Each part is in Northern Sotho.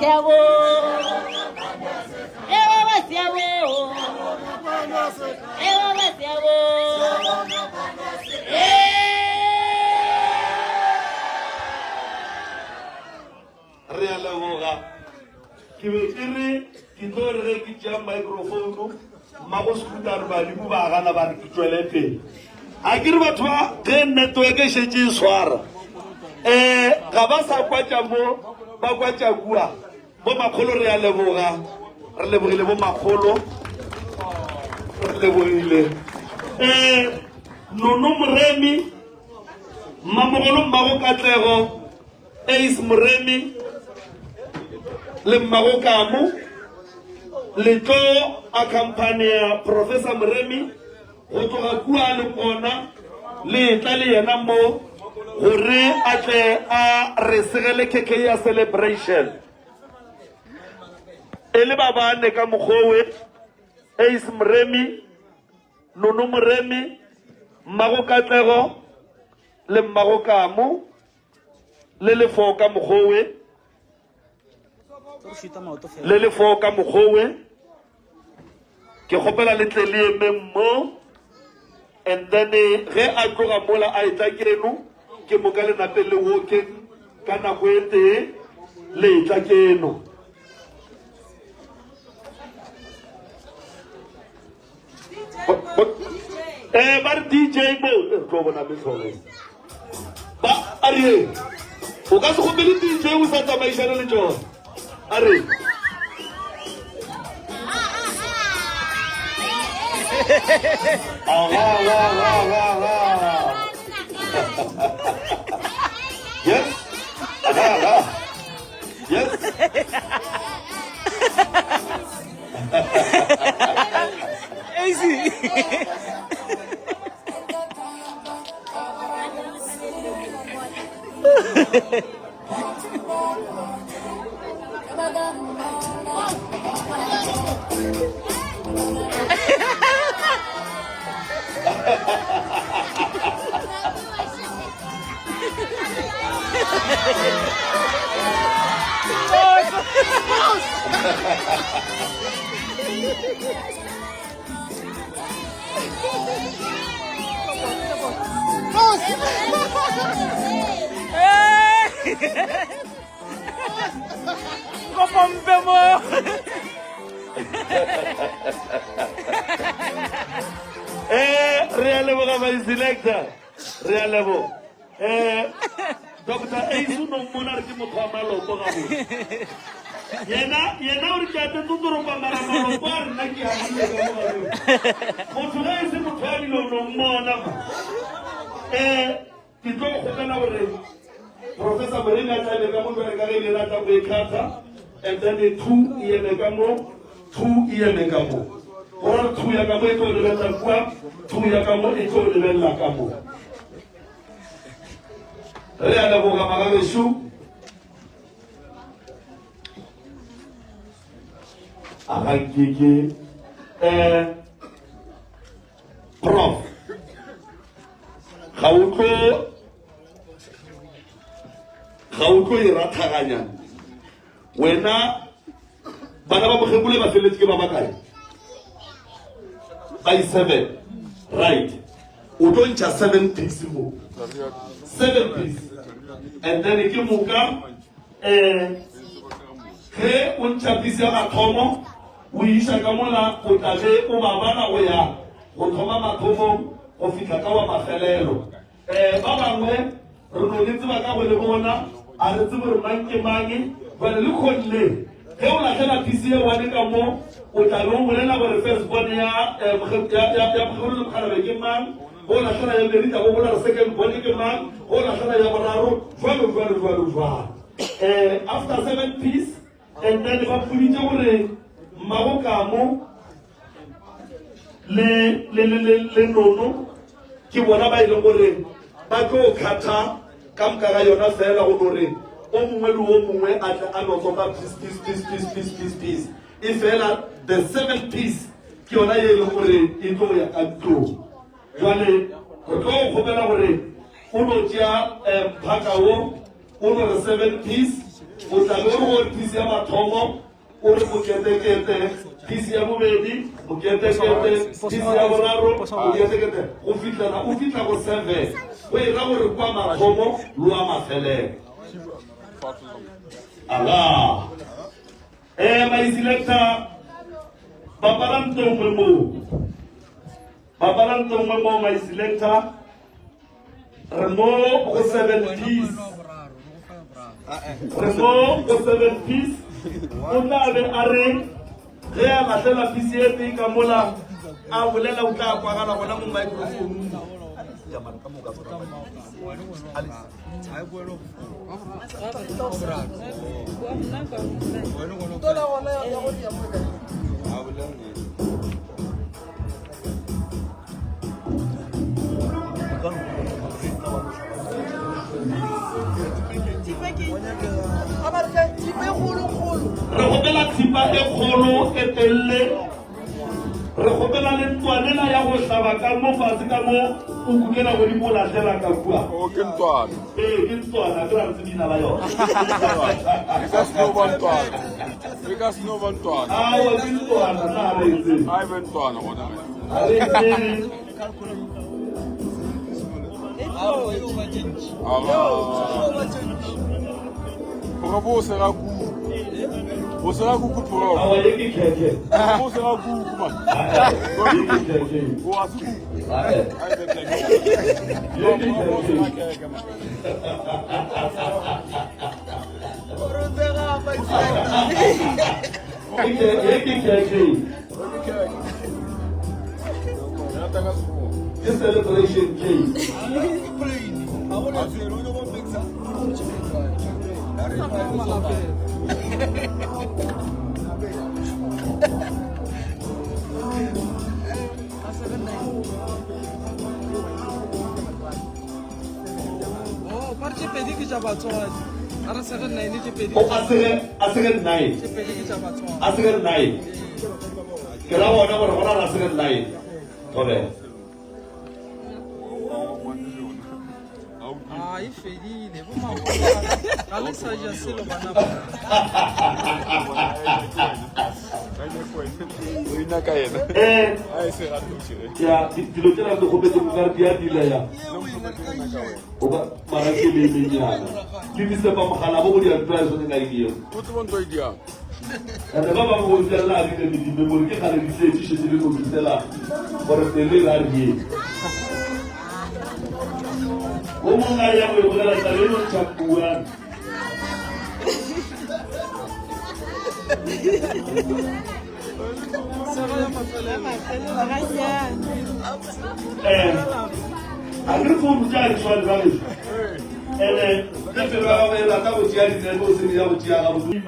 siabo. Ewa ba siabo. Ewa ba siabo. Re a leboga. Ke be ke re ke tlo re ge ke tšea microphone mmago Sekuta re badimo ba gana ba re ke tšwele pele. A ke re batho ba ge network e šetše e swara um ga ba sa kwa tša mo ba kwa tša kua. Bo makgolo re a leboga. Re lebogile bo makgolo. Re lebogile. Um Nono Moremi, mmamogolo mmago Katlego Ace Moremi le Mmago Kamo le tlo accompanya Professor Moremi go tloga kua le kona le tla le yena mo gore a tle a re segele khekhe ya celebration e le ba bane ka mokgowe Ace Moremi Nono Moremi Mmago Katlego le Mmago Kamo Le le fo ka mokgowe. Le le fo ka mokgowe. Ke kgopela le tle le emeng mo. And then eh, ge a tloga mola a etla keno, ke moka le nape le wokeng ka nako e tee le etla keno. Eh, ba re DJ mo eh, re tlo bona metlholo e. Ba a re o ka se kgopele DJ o sa tsamaišane le tšona. A re Aha, aha, aha, aha. Yes. Aha, aha. Yes. Easy. Kopompe mo. Eh, re a leboga my selector. Re a leboga. Eh, Doctor Ace o no mmona re ke motho wa malopo gabotse. Yena yena o re ke ate totoropa mara malopo a rena ke a dile ka mo gare. Motho ge e se motho wa dilo o no mmona ma. Eh, ke tlo kgopela gore Professor Moremi a tla eme ka mo jwale ka ge e le yena a tla go e kgatha and then two e eme ka mo, two e eme ka mo. Go ra gore two ya ka mo e tlo lebelela kua, two ya ka mo e tlo lebelela ka mo. Re a leboga magagešo. A ga nke ke eh prof ga o tlo ga o tlo e rathaganya wena bana ba mokgekole ba feletse ke ba bakae by seven right o tlo ntšha seven piece mo seven piece and then ke moka um ge o ntšha piece ya mathomo o iša ka mola o tla be o ba bala go ya go thoma mathomong go fihla ka wa mafelelo um ba bangwe re no le tseba ka go le bona a re tsebe gore mang ke mang jale le kgonne ge o lahlela pc ye one ka mo o tla be o bolela gore first born ya eh, mokgekolo le mokgalabje ke mang go lahlela ya bobedi tla bo bolela gore second born ke mang go lahlela ya boraro jwalo jwalo jwalo jwalo um after seven piece And then ba mpoditše gore mmago Kamo le le le le le Nono ke bona ba e leng gore ba tlo khatha ka moka ga yona fela go no re o mongwe le o mongwe a tle a no tsoka piece piece piece piece piece piece piece e fela the seventh piece ke yona ye e leng gore e tlo ya ka ntlong jwale re tlo kgopela gore o no tšea eh, mphaka wo O no re seven piece. O tla be o re gore piece ya mathomo o re moketekete, piece ya bobedi moketekete, piece ya boraro moketekete, go fihlela o fihla go seven. Go e ra gore kwa mathomo le wa mafelelo. Ala. Eh, my selector, bapala nto nngwe moo. Bapala nto nngwe moo, my selector. Re mo go seven piece. Re mo go seven piece. O tla be a re ge a lahlela piece e tee ka mola a bolela o tla kwagala gona mo microphone. Re kgopela thipa e kgolo e telele. Re kgopela le ntlwanela ya go hlaba ka mo fase ka mo o kukela godimo o lahlela ka kua. O ke ntlwana. Ee, ke ntlwana, ke ra re leina la yona. E ka se no ba ntlwana. E ka se no ba ntlwana. Aowa, ke ntlwana, na re e tsebe. A e be ntlwana gona. A re e tsebe. Aga. Gore bo sega kuku. O sega kuku prof. Aowa, ye ke khekhe. Bo sega kuku man. Ye ke khekhe. O a se kuku. Ae. A e be khekhe. Ye ke Bo sega khekhe. khekhe man. Ye ke khekhe. Rata ka sekgowa. Ke celebration cake. O a sege a sege nine. A sege nine. Ke ra bona gore gona ra sege nine. Thobela. A e fedile bo ga le sa ja selo bana ba. O ina ka yena. Eh, A e sega toši ge. ya dilo tšela di kgopetse mo kare di a dila ya. O ba mara ke le menyana. Ke disepa mogala bo go di a ntwa e sone ka idea. O tseba ntwa e diang. Ene ba bangwe go ntlela a dile medimemori ke kgale di tletše šetše le no fihlela gore pelo e ra rie. O mongwe a ya go e bolela taba e no ntšha puane. Eh, a ke re founu tša di tshwane ba gešo. Ene ge pelo ya gago e rata go tšea dinepe o se ya go tšea gabotse.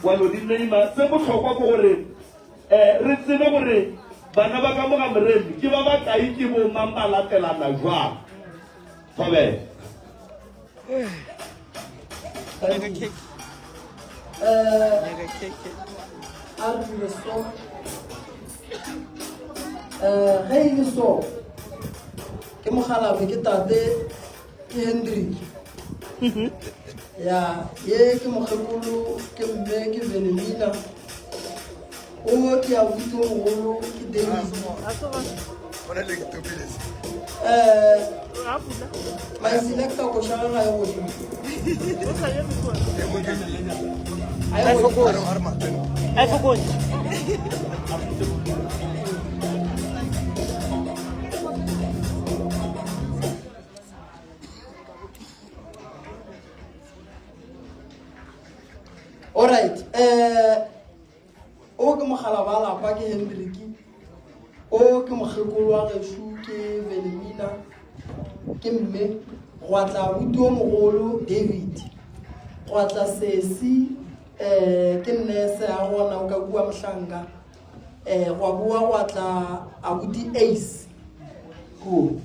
Wa no di neima. Se bohlokwa ke gore um re tsebe gore bana ba ka mo ga Moremi ke ba bakae, ke bo mang, ba latelana jwang. Thobela. A re dire so. Um ge e le so, ke mogalabe, ke tate, ke Hendrik. Ya, ye ke mokgekolo, ke mme, ke Venemina. O ke abuti o mogolo, ke David. Eh, my selector koša ga e godimo. A e godimo. A e fokole. Alright, eh o ke mogala ba lapa ke Hendrik. O ke mokgekolo wa gešo ke Velemina ke mme gwa tla abuti o mogolo David. Gwa tla sesi eh ke nurse ya gona o ka kua mohlanka. Eh gwa boa gwa tla abuti Ace. Ko.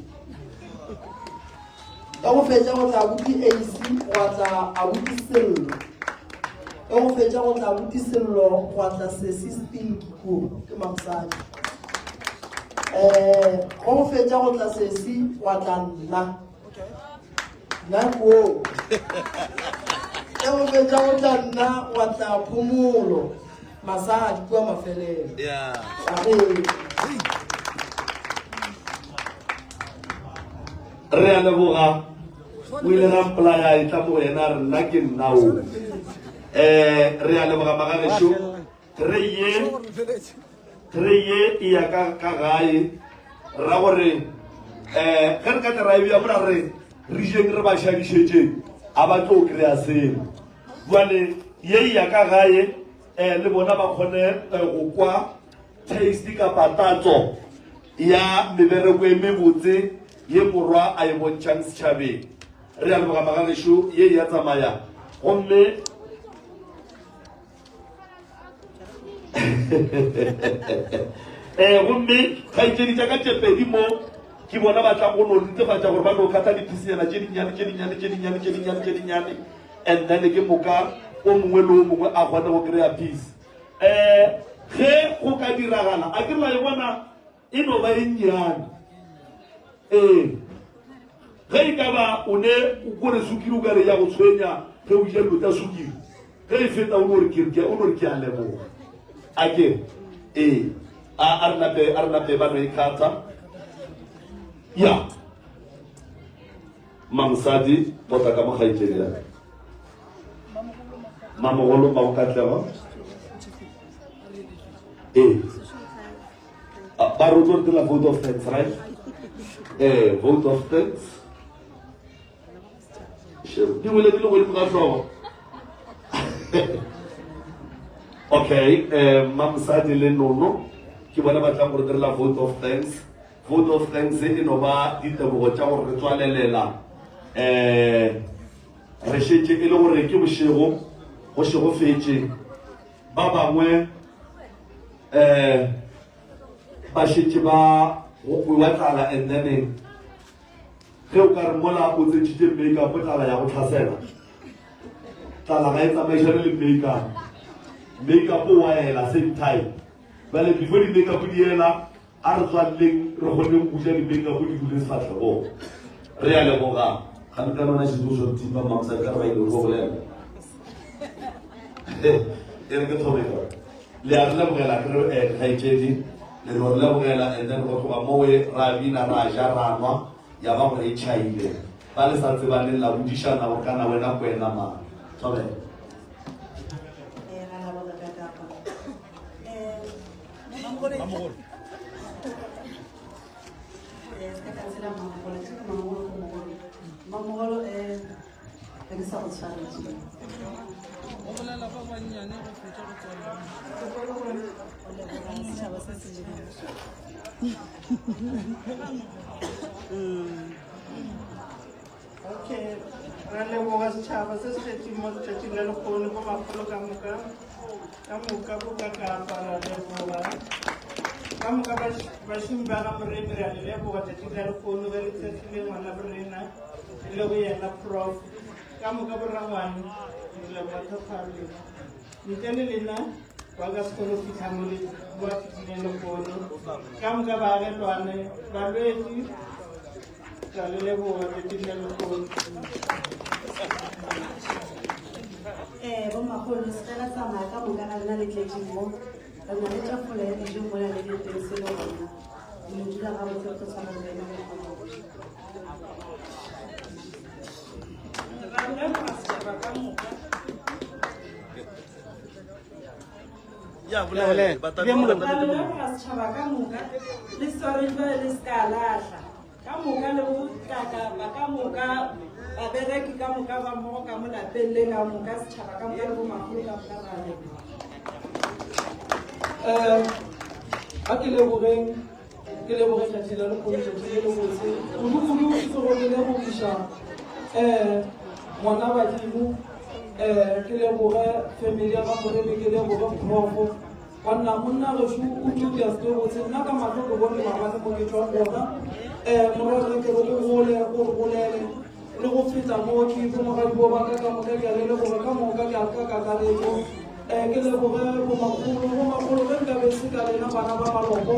Ka go fetša go tla abuti Ace, gwa tla abuti Sello. Ka go fetša go tla abuti Sello, gwa tla sesi Stinky ko, ke mamosadi. Eh, go go fetša go tla sesi, gwa tla nna. Nna ko. Ge o fetša go tla nna wa tla phomolo masadi kua mafelelo. Yeah. Ee. Re a leboga. O ile ra mpolaya e tla mo go yena a re nna ke nna o. Eh re a leboga magagešo. Re ye re ye e ya ka ka gae ra gore eh ge re ka tla ra e bea mona re re jeng re ba šadišetšeng a ba tlo kry-a selo. Jwale ye e ya ka gae eh le bona ba kgone eh, go kwa taste kapa tatso ya mebereko e mebotse ye morwa a e bontšhang setšhabeng. Re a leboga magagešo ye ya tsamaya gomme eh gomme kgaetšedi tša ka tše pedi mo ke bona ba tla go no netefatša gore ba no kgatha diphisinyana tše dinnyane tše dinnyane tše dinnyane tše dinnyane tše dinnyane and then ke moka o mongwe le o mongwe a kgone go kry-a peace um ge go ka diragala a ke la e bona E no ba e nnyane. Ee. Ge e ka ba o ne o kore sukiri o ka re ya go tshwenya ge o ja dilo tsa sukiri, ge e feta o no re ke o no re ke a leboga. A ke ee. A a re nape a re nape ba no e khatha. Ya. Mamosadi tota ka mo kgaetšedi ya. Mamogolo Magokatlego. Ee. Ba re o tlo re dira vote of thanks, right? Eh, vote of thanks. Sure. Di wele di le godimo ga hlogo. Okay, eh Mamosadi le Nono ke bona ba tlang go re direla vote of thanks. Vote of thanks e no ba ditebogo tša gore re tswalelela eh re šetše e le gore ke bošego go šegofetše Ba bangwe um ba šetše ba go kwewa tlala and then ge o ka re mola o tsentšhitše makeup tlala ya go tlhasela. Tlala ga e tsamaišane le makeup. Makeup o wa ela same time. Bjale before di-makeup di ela A re tswaleleng re kgoneng go ja di-makeup di dule sefahlegong. Re a leboga. Ga nka nona šetše o swere thipa mamsa ka re ba ile o tlo bolela. E re ke thome ka. Le a re lebogela ke re eh, kgaetšedi le no re lebogela and then go tloga mowe ra bina ra ja ra nwa ya ba gore e tšhaile. Ba le sa tsebaneng la bodišana gore kana wena ke wena mang. Thobela. Eh, ra leboga kakapa. Eh, Mamogolo eh ga ke sa go tshwaretše. Go bolela ba bannyane go fetša go tswalela. O leboga setšhaba se se jeleng. Okay, ra leboga setšhaba se se tletšeng mo letšatšing la lekgono bo makgolo ka moka ka moka bo ka kapa ra leboga ka moka bašomi ba ga moremi re a le leboga tšatšing la lekgono ge le thekgile ngwana borena e le go yena prof ka moka borangwane re leboga thekgo ya lena ntle le lena ba ka se kgone go fitlha mo le ba fitlhileng lekgono ka moka baagelwane balwetši Ke a le leboga tšatšing la lehono. Eh, bomakgolo le seke la tsamaya ka moka ga lena le tletše mo. Re na le tafola ya dijo mola le dipense le gona. Le dula gabotse re tlo tshwara le wena mokgwa Ra leboga setšhaba ka moka. Ya bolela. Ra leboga setšhaba ka moka. Le sware jwale le se ka lahla. Ka moka le bo kakapa ka moka babereki ka moka ba mmogo ka mo lapeng le ka moka setšhaba ka moka le bo magolo ka moka ra leboga. Um a ke lebogeng ke leboge tšatši la lekgono tšatši le lebotse kudu-kudu ke tlogo ke lebogiša um ngwana badimo um ke leboge family ya ga moremi ke leboge profo Banna, monna gešo o Julius Lebotse, nna ka mahlo ke bone maabane mo ke tšwang gona. Um morwarre ke re o gole, o re golele le go feta mo ke bomogadibo ba ka ka moka ke a le leboga ka moka ke a ka kakaretso. Um ke leboge bomakgolo, bomakgolo ge nkabe se ka lena bana ba maloko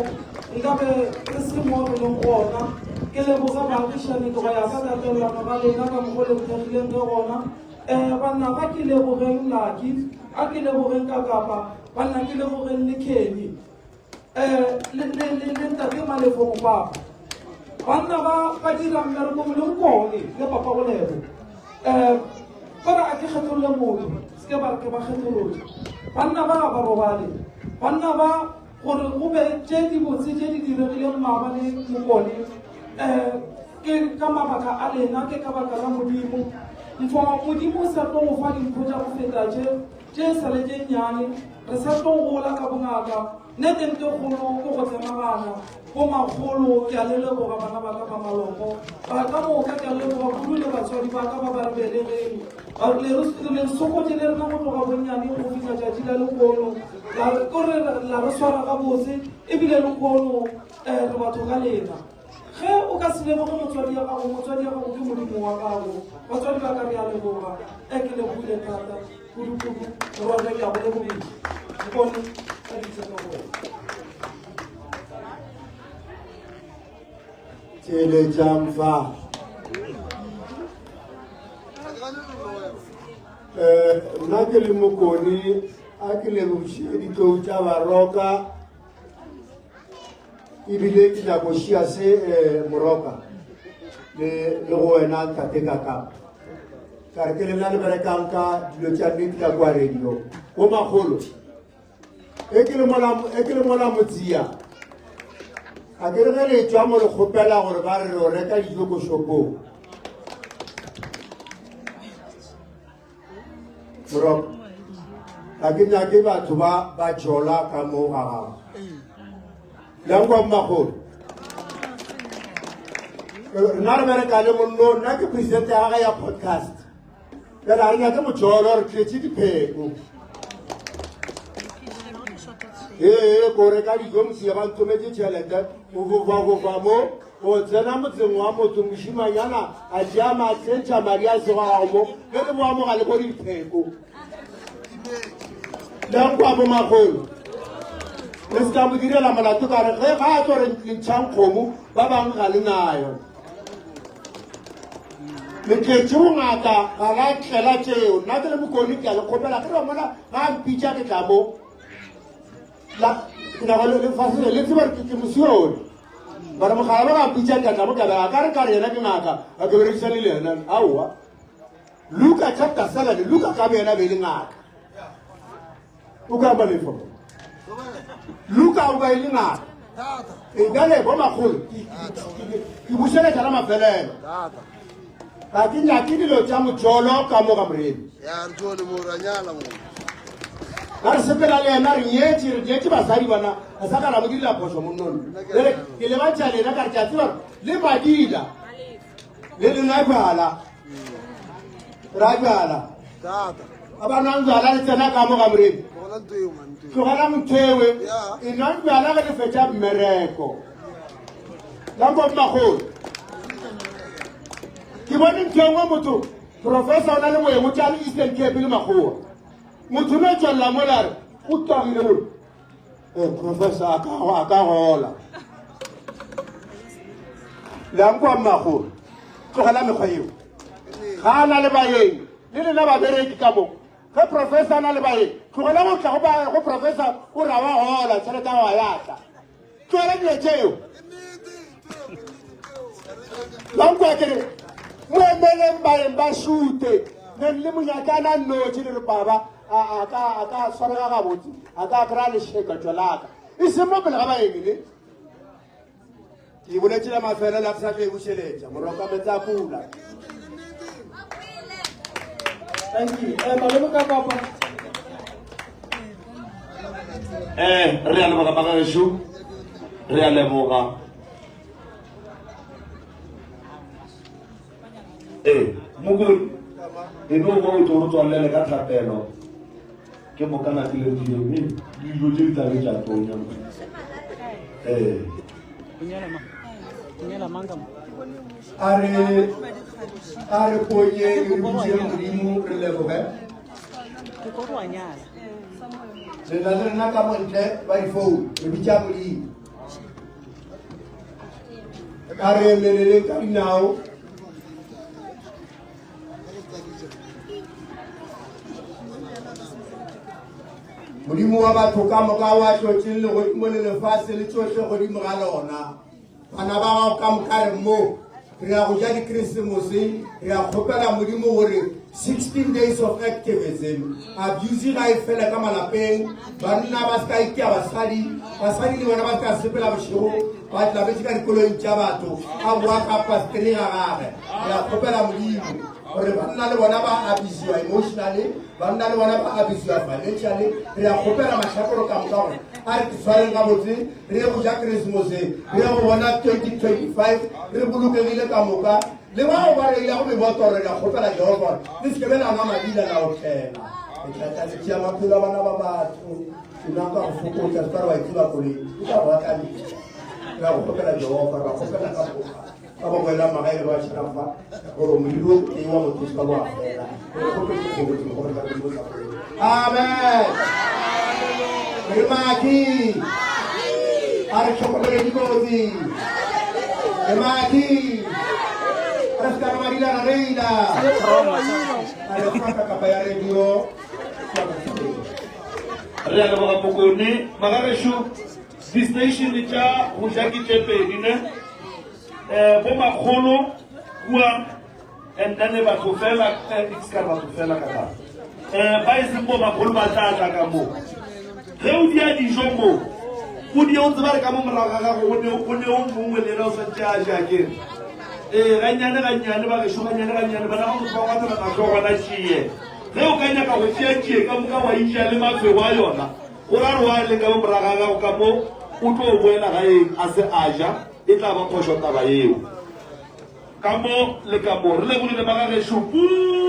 nkabe re se mo re leng gona. Ke leboge baagišani ke go ya ka tatelano ga lena ka mokgo le nthekgileng ge gona. Um banna ba ke lebogeng Lucky, a ke lebogeng Kakapa, banna ke lebogeng le Kenny. Um le le le le ntate Malefo Mopapa. Banna ba ba dira mmereko le Nkone le papa go lebo. Um kore a ke kgetholle motho, se ke ba re ke ba kgetholotše. Banna ba ga ba robale. Banna ba gore go be tše dibotse tše di diregileng maabane Mokone um ke ka mabaka a lena, ke ka baka la Modimo. Mfo Modimo o sa tlo go fa dimpho tša go feta tše, tše sa le tše nnyane. Re sa tlo gola ka bongaka. Nnete nte kgolo ke go tlemagana. Bo makgolo, ke a le leboga bana ba ka ba maloko. Ba ka moka ke a leboga kudu le batswadi ba ka ba ba re belegeng. Ba le re le sokotše le rena go tloga bonnyaneng go fihla tšatši la lehono. La re ko re la re swara gabotse ebile lehono eh, re batho ka lena. Ge o ka se leboge motswadi ya gago, motswadi ya gago ke Modimo wa gago. Batswadi ba ka re a leboga. E ke lebogile thata kudu-kudu. Morwarre ke a go lebogiša. Mpone ka ditse ka go wena. Theeletšang fa. Eh, nna ke le mokone a ke lebogiše ditlou tša baroka ebile ke nyako šia se um moroka le le go wena ntate kaka ka re ke lena le berekang ka dilo tša nnete ka kwa radio bo magolo e ke le mola e motsia a ke re ge le tswa mo le kgopela gore ba re re reka dijo ko shopong Morok, ga ke nyake batho ba ba jola ka mo ga gago. Yang kwa mmagolo. Rena re bereka le mollo, nna ke president ya gage ya podcast. Bjale ga re nyake mojolo, re tletše dipheko. Ee, ko reka dijo mosia ba ntometše tšhelete, o fofa-fofa mo. O tsena motseng wa motho, mošimanyana a tšea matsentšha madi a sego a gago mo, ge le boa mo ga le bone dipheko. Le kwa bo magolo. Le se ka mo direla molato ka re ge ga a tlo re le ntšhang kgomo ba bangwe ga le nayo. Le tletše bongaka ga la tlela tšeo. Nna ke le mokone ke a le kgopela ke re mola ga a mpitša ke tla mo. La ke nago le lefase le tseba gore ke mosione. Ba re mogala ba ba pitša ka tla mo ka ba ka re ka re yena ke ngaka a ke berekisane le yena aowa. Luka chapter 7 Luka ka yena be le ngaka. O ka ba lefa. Luka o ba e le ngaka. E bjale bo makgolo ke bušeletša la mafelelo. Ga ke nyake dilo tša motšolo ka mo ga moremi. Ya re tšole mo ra nyala mo. Ga re sepela le yena re nyetše re nyetše basadi bana a sa ka ra mo direla phošo monnono. Jale ke lebantšha lena ka re ke a tseba le madila le lena bjala ra bjala a ba nwang bjala le tsena ka mo ga moremi. Tlogela mothewe e nwang bjala ge le fetša mmereko. Lambo mmagolo. Ke bone ntho e nngwe motho professor o na le moeng o tša le Eastern Cape le makgowa. Motho no tswelela mo la re o tagile mo. Eh professor a ka a ka gola. Lambo mmagolo. Tlogela mekgwa eo. Ga a na le baeng le lena babereki ka mo. Ge professor a na le baeng tlogela go tla go ba go professor o ra wa gola tšhelete ya gago ya tla. Tlogela dilo tšeo. La nkwa ke re mo emeleng baeng ba šute ne le monyakana nnotše le re baba a ka a ka swarega gabotse a ka kry-a lešekatšo laka e seng mo pele ga baeng le ke boletše la mafelelo a ke sa tlo e bušeletša moroka metsi a pula Thank you. Eh, malome ka papa. Eh, re a leboga bagešo re a leboga ee mokone e no ba o tlo re tswalele ka thapelo ke moka napile dijo mme dijo tše di tlabe tša tonya ee a re a re ponyeng re bitše modimo re leboge re na le rena ka montle ba difounu re bitša modimo a re emeleleng ka dinao. Modimo wa batho ka moka wa hlotšeng legodimo le lefase le tšohle godimo ga lona. Bana ba gago ka moka re mo, re ya go ja dikrisemose, re ya kgopela Modimo gore 16 days of activism, abuse ga e fele ka malapeng, banna ba se ka itia basadi, basadi le bona ba se ka sepela bošego ba tlabetše ka dikoloing tša batho, a boa ka pastri ga gage. Re ya kgopela Modimo gore banna le bona ba abusiwa emotionally, banna le bona ba abusiwa financially. Re ya kgopela mahlakoro ka moka gore a re tshwareng gabotse, re ye go ja Keresemose, re ye go bona 2025 re bolokegile ka moka. Le bao ba reilago mebotoro, re ya kgopela Jehova gore le se ke be la nwa madila la otlela. Le tla tla le tšea maphelo a bana ba batho. Ke nwa ka go fokotša, se ka re wa e tseba koloi e tla go akanetša. Re ya go kgopela Jehova, ra kgopela ka moka ba ba boelang magae le ba tšhelang fa gore modiro o tee wa motho o se ka wa fela. Re kgopetse kgobotse gore ka Modimo sa feleng. Amen. Re maki. A re tlhokomele dikotsi. Re maki. Re se ka re madila ra reila. A re faka kapa ya radio. Re a leboga Mokone. Magagešo, di-station tša go ja ke tše pedi ne. Eh, bo makgolo kua and then batho fela eh, it's ka batho fela ka ka. Eh, ba e seng bo makgolo ba tla tla ka mo. Ge o dia dijo mo, o die o tseba re ka mo morago ga gago o ne o mongwe le ena o swantše a ja ke. Ee, gannyane gannyane ba gešo, gannyane gannyane bana ba motho ba ngwathela mahlo gona tšie. Ge o ka nyaka go tšea tšie ka moka wa ija le mafego a yona, go ra re wa leng ka mo morago ga gago ka mo o tlo boela gaeng a se a ja, e tla ba phošo taba yeo. Ka mo le ka mo re lebogile ba ga gešo kudu.